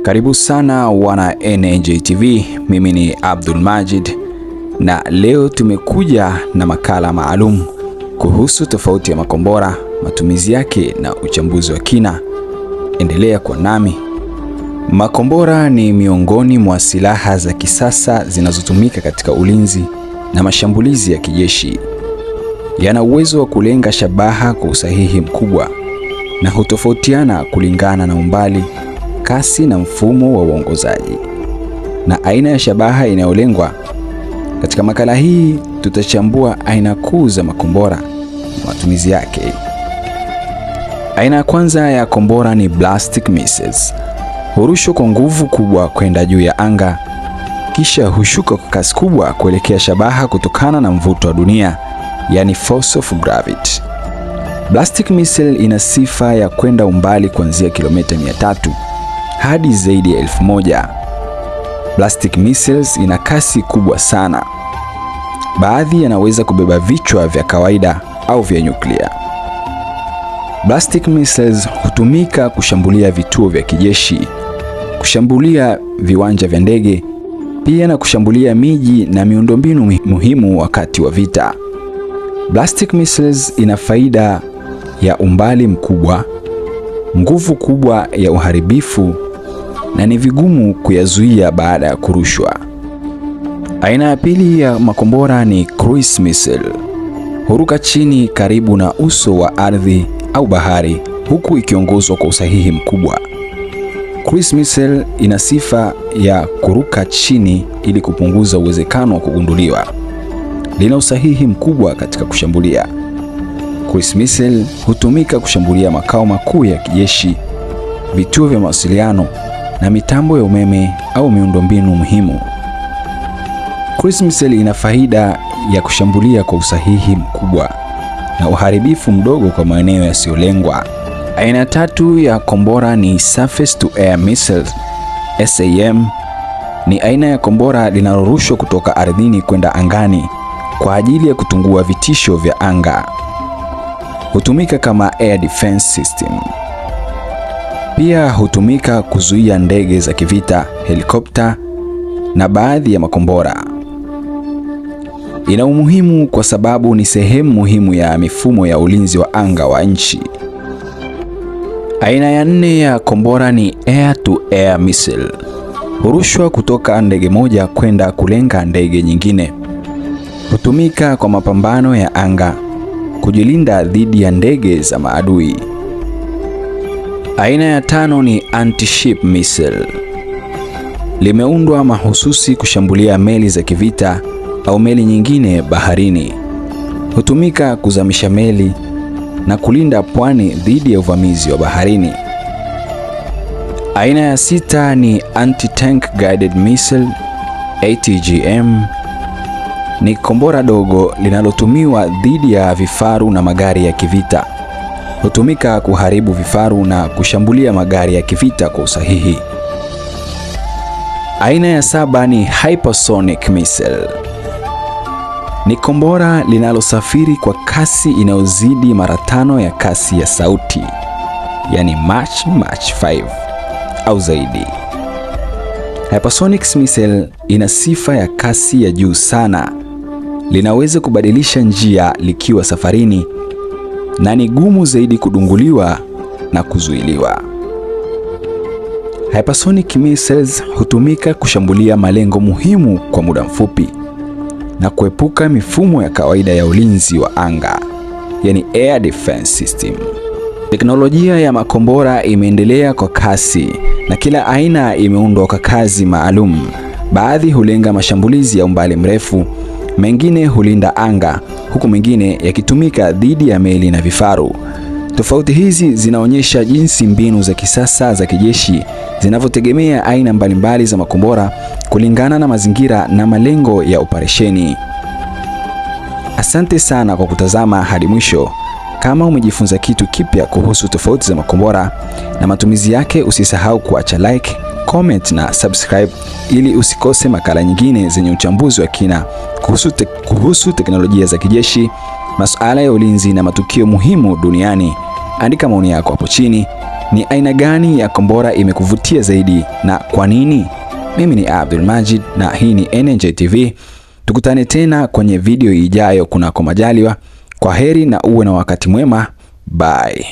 Karibu sana wana NNJ TV, mimi ni Abdul Majid na leo tumekuja na makala maalum kuhusu tofauti ya makombora, matumizi yake na uchambuzi wa kina. Endelea kuwa nami. Makombora ni miongoni mwa silaha za kisasa zinazotumika katika ulinzi na mashambulizi ya kijeshi. Yana uwezo wa kulenga shabaha kwa usahihi mkubwa na hutofautiana kulingana na umbali, kasi na mfumo wa uongozaji na aina ya shabaha inayolengwa. Katika makala hii tutachambua aina kuu za makombora na matumizi yake. Aina ya kwanza ya kombora ni ballistic missiles. Hurushwa kwa nguvu kubwa kwenda juu ya anga, kisha hushuka kwa kasi kubwa kuelekea shabaha kutokana na mvuto wa dunia, yani force of gravity. Ballistic missile ina sifa ya kwenda umbali kuanzia kilomita 300 hadi zaidi ya 1000. Ballistic missiles ina kasi kubwa sana. Baadhi yanaweza kubeba vichwa vya kawaida au vya nyuklia. Ballistic missiles hutumika kushambulia vituo vya kijeshi, kushambulia viwanja vya ndege, pia na kushambulia miji na miundombinu muhimu wakati wa vita. Ballistic missiles ina faida ya umbali mkubwa, nguvu kubwa ya uharibifu na ni vigumu kuyazuia baada ya kurushwa. Aina ya pili ya makombora ni cruise missile. Huruka chini karibu na uso wa ardhi au bahari huku ikiongozwa kwa usahihi mkubwa. Cruise missile ina sifa ya kuruka chini ili kupunguza uwezekano wa kugunduliwa. Lina usahihi mkubwa katika kushambulia. Cruise missile hutumika kushambulia makao makuu ya kijeshi, vituo vya mawasiliano na mitambo ya umeme au miundombinu muhimu. Cruise missile ina faida ya kushambulia kwa usahihi mkubwa na uharibifu mdogo kwa maeneo yasiyolengwa. Aina tatu ya kombora ni surface to air missile, SAM. Ni aina ya kombora linalorushwa kutoka ardhini kwenda angani kwa ajili ya kutungua vitisho vya anga. Hutumika kama air defense system. Pia hutumika kuzuia ndege za kivita, helikopta na baadhi ya makombora. Ina umuhimu kwa sababu ni sehemu muhimu ya mifumo ya ulinzi wa anga wa nchi. Aina ya nne ya kombora ni air to air missile. Hurushwa kutoka ndege moja kwenda kulenga ndege nyingine. Hutumika kwa mapambano ya anga, kujilinda dhidi ya ndege za maadui. Aina ya tano ni anti-ship missile. Limeundwa mahususi kushambulia meli za kivita au meli nyingine baharini. Hutumika kuzamisha meli na kulinda pwani dhidi ya uvamizi wa baharini. Aina ya sita ni anti-tank guided missile, ATGM. Ni kombora dogo linalotumiwa dhidi ya vifaru na magari ya kivita. Hutumika kuharibu vifaru na kushambulia magari ya kivita kwa usahihi. Aina ya saba ni hypersonic missile. Ni kombora linalosafiri kwa kasi inayozidi mara tano ya kasi ya sauti, yani Mach 5 au zaidi. Hypersonic missile ina sifa ya kasi ya juu sana. Linaweza kubadilisha njia likiwa safarini na ni gumu zaidi kudunguliwa na kuzuiliwa. Hypersonic missiles hutumika kushambulia malengo muhimu kwa muda mfupi na kuepuka mifumo ya kawaida ya ulinzi wa anga, yani air defense system. Teknolojia ya makombora imeendelea kwa kasi na kila aina imeundwa kwa kazi maalum. Baadhi hulenga mashambulizi ya umbali mrefu, mengine hulinda anga, huku mengine yakitumika dhidi ya meli na vifaru. Tofauti hizi zinaonyesha jinsi mbinu za kisasa za kijeshi zinavyotegemea aina mbalimbali za makombora kulingana na mazingira na malengo ya operesheni. Asante sana kwa kutazama hadi mwisho. Kama umejifunza kitu kipya kuhusu tofauti za makombora na matumizi yake, usisahau kuacha like, comment na subscribe ili usikose makala nyingine zenye uchambuzi wa kina kuhusu teknolojia za kijeshi, masuala ya ulinzi na matukio muhimu duniani. Andika maoni yako hapo chini. Ni aina gani ya kombora imekuvutia zaidi na kwa nini? Mimi ni Abdul Majid na hii ni NNJ TV. Tukutane tena kwenye video ijayo kunako majaliwa. Kwa heri na uwe na wakati mwema. Bye.